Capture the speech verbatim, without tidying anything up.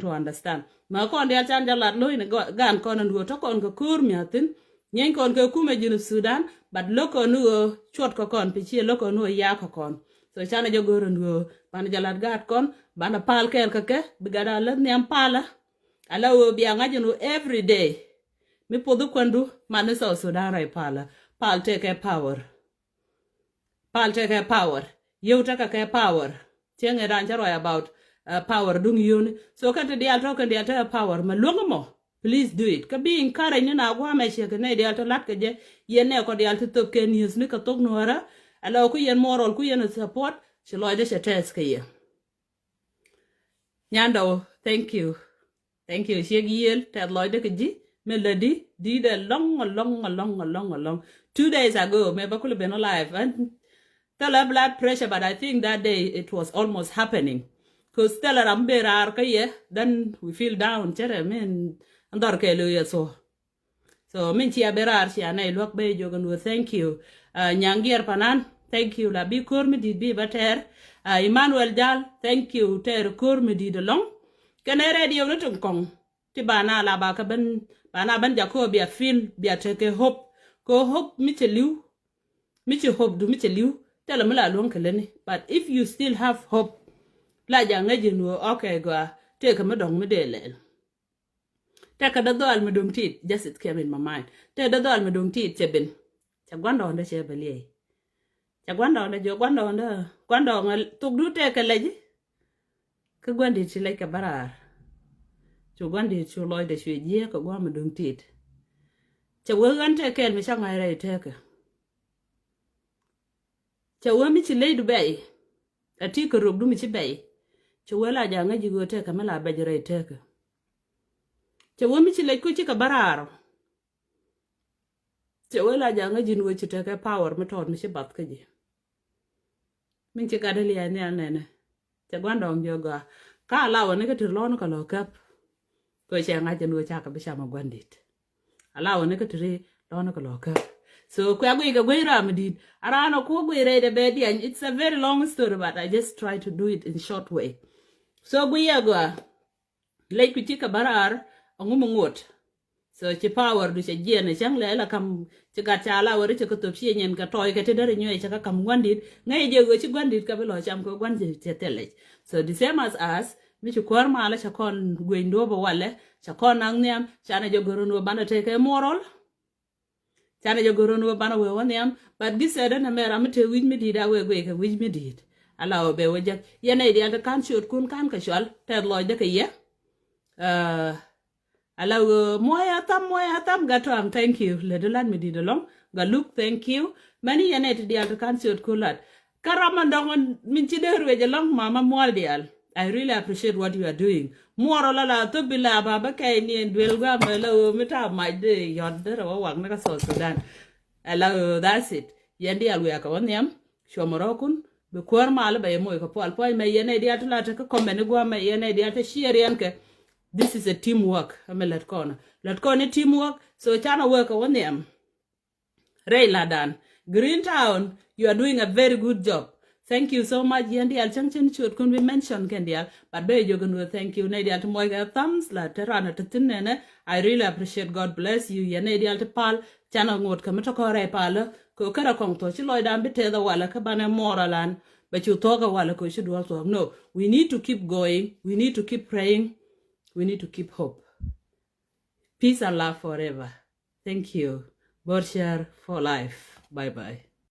to understand. Mɛ kɔn diaal can jɛ lat lo̱c ni gan kɔn in ɣöö tɔ kɔn kɛ ko̱r mia̱thin. Nyieeny kɔn kɛ kumɛ Junub Sudan, but lo̱k kɔn ni ɣöö cuɔt kɛ kɔn pi ciɛ lo̱k kɔn ni ɣöö yak kɛ kɔn. So canɛ jɛ go̱r in ɣöö banɛ jɛ lat gaat kɔn, banɛ pal kɛɛl kɛ kɛ, bi gat a lät nhiam palä. Ala ɣöö bia ŋa̱c in ɣöö every day mi poth kuändu man ni South Sudan rɛy palä. Pal tekɛ power. Pal tekɛ power. Yiew tekɛ kɛ power. Cieŋ ɛ dan cɛ ruac about uh, power duŋ yiew ni. So kɛ ti diaal tɔ kɛ diaal tekɛ power mɛ luäŋ mɔ. Please do it. Kä bi encourage ni na guamɛ ciɛ kɛ nɛ diaal tɔ lat kɛ jɛ. Yɛn nɛ kɔ diaal ti thop kɛ news ni kɛ thok nuɔrä. Ala ku yɛn moral ku yɛn support. Ci lɔcdɛ cɛ tɛth kɛ yɛ. Nyandɔ, thank you. Thank you. Ciek yiel tɛth lɔcdɛ kɛ ji̱. Mi lädi di̱dɛ lɔŋ lɔŋ lɔŋ lɔŋ lɔŋ. Two days ago mɛ bä kulɛ ben alive. Thilɛ blood pressure, but I think that day it was almost happening. Cause thilɛ ram ben raar kä yɛ, then we feel down. Cɛ rɛ min an dhɔr kɛ lo yɛ so. So min cia ben raar cia nɛy luäk ben jok in wä thank you. Uh, Nyaŋ Giɛr Panan, thank you la bi ko̱r mi di̱t bi bä tɛɛr. Uh, Emmanuel Jal, thank you tɛɛr ko̱r mi di̱t alɔŋ. Kɛnɛ radio ni tin kɔŋ ti ba na la ba kä ben, ba na ben jakɔ bia feel bia tekɛ hope. Kɛ hope mi cɛ li̱w, mi ci hope du mi cɛ li̱w, thilɛ mi la luäŋ kɛ lätni. But if you still have hope, la ja ŋäc in wä okay gɔaa, tëëkɛ mi dɔ̱ŋ mi dee lɛl. Tɛkɛ dee dhɔal mi duŋ tit, just it came in my mind. Tɛkɛ dee dhɔal mi duŋ tit cɛ ben. Cɛ gua̱ndɔɔŋdä cɛ bɛ liɛy. Cɛ gua̱ndɔɔŋdä jiök gua̱ndɔɔŋdä, gua̱ndɔɔŋ thokdu tɛkɛ lɛc. Kä gua̱ndit ci lɛc kɛ bä raar. Cu gua̱ndit cu lɔcdɛ cuɛ jiääk kɛ gua̱a̱ mi duŋ tit. Cɛ wee ɣän tɛkɛl mi ca ŋa̱c rɛy tɛkɛ. Cɛ wee mi ci leydu bɛy. A ti kɛ rökdu mi ci bɛy. Cɛ wee la ja̱ ŋäc ji̱ ɣöö tɛkɛ mi la bɛc rɛy tɛkɛ. Cɛ wee mi ci lec ku cikɛ bä raar. Cɛ wee la ja̱ ŋäc ji̱n ɣöö ci tɛkɛ power mi tɔɔt mi ci bath kä ji̱. Min ci gat lia̱a̱ nhial nɛnɛ. Cɛ gua̱ndɔɔŋ jiök gɔaa. Ka la wä ni kä ti lɔn kɛ lɔ käp. Kɛ cɛ ŋa̱c ji̱n ɣöö cakɛ bi cam a gua̱ndit. Ala wä ni kä ti ri lɔn kɛ lɔ käp. So kuɛ guiy kɛ guiy ram mi di̱t. A ran ɔ ku guiy rɛy dɛ bɛ diany. It's a very long story, but I just try to do it in short way. So guiy ɛ gɔaa. Lec ku cikɛ bä raar, aŋu mi ŋot. So ci power du cɛ jiɛn ɛ cäŋ lɛ la kam ci gat ca la wä ri cɛ kɛ thop ci nyɛn kɛ tɔy kɛ ti däri nyuɛ cɛ kɛ kam gua̱ndit. Ŋäc jɛ ɣöö ci gua̱ndit kɛ bi lɔ cam kɛ gua̱ndit cɛ thilɛ. So the same as us, mi ci kuäär malä cɛ kɔn gueny duɔ̱ɔ̱p ɛ walɛ, cɛ kɔn naŋ nhiam, canɛ jɛ gör ni wä banɛ tekɛ moral. Canɛ jɛ gör ni wä banɛ wee wä nhiam, but gi sɛt ɛn ɛmɛ ram mi te wi̱c mi di̱i̱t a wee guey kɛ wi̱c mi di̱i̱t. Ala wä bɛ wä jek yɛn nɛy diaal ti ka̱n ciötkun ka̱n kɛ cual tɛth lɔcdä kɛ yɛ. Ala wä muɔy a tham, muɔy a tham, Gat Tuaŋ, thank you. Lät di lat mi di̱i̱t ɛlɔ̱ŋ. Gat Luk, thank you. Mɛni yɛn nɛy ti diaal ti ka̱n ciötkun lat. Kä ram man dɔŋ min ci dee ruec ɛlɔ̱ŋ mama mual diaal. I really appreciate what you are doing. Muɔrɔ la la thop bi la ba bä kɛy ni ɛn duel guam la wä mi ta mac de yɔt de rɛ wä wak ni kä South Sudan. Ala wä, that's it. Yɛn diaal wiak kɛ wä nhiam. Cuɔmɔ rɔkun bi kuäär mal bɛ yɛ moc kɛ pual puac mɛ yɛn nɛy diaal ti la te kä comment ni guam mɛ yɛn nɛy diaal te share yɛn kɛ. This is a team work. Ɛmɛ lät kɔn lät kɔn ni team work. So canɛ wä kɛ wä nhiam. Rɛy ladan. Green Town, you are doing a very good job. Thank you so much. Yɛn diaal cäŋ cin ciötkun bi mention kɛn diaal. But bɛ jok in wä thank you. Nɛy diaal ti muɔc kɛ thumbs la te ran a te thin nɛnɛ. I really appreciate. God bless you. Yɛn nɛy diaal ti pal. Canɛ ŋot kɛ mi tɔkɔ rɛy palä. Kɛ kärɛ kɔŋ thɔ ci lɔcdan bi tɛth a walä kä banɛ moral an. Bɛ cu thuɔk a walä kɛ ci duɔl thuɔk. No. We need to keep going. We need to keep praying. We need to keep hope. Peace and love forever. Thank you. Borchar for life. Bye bye.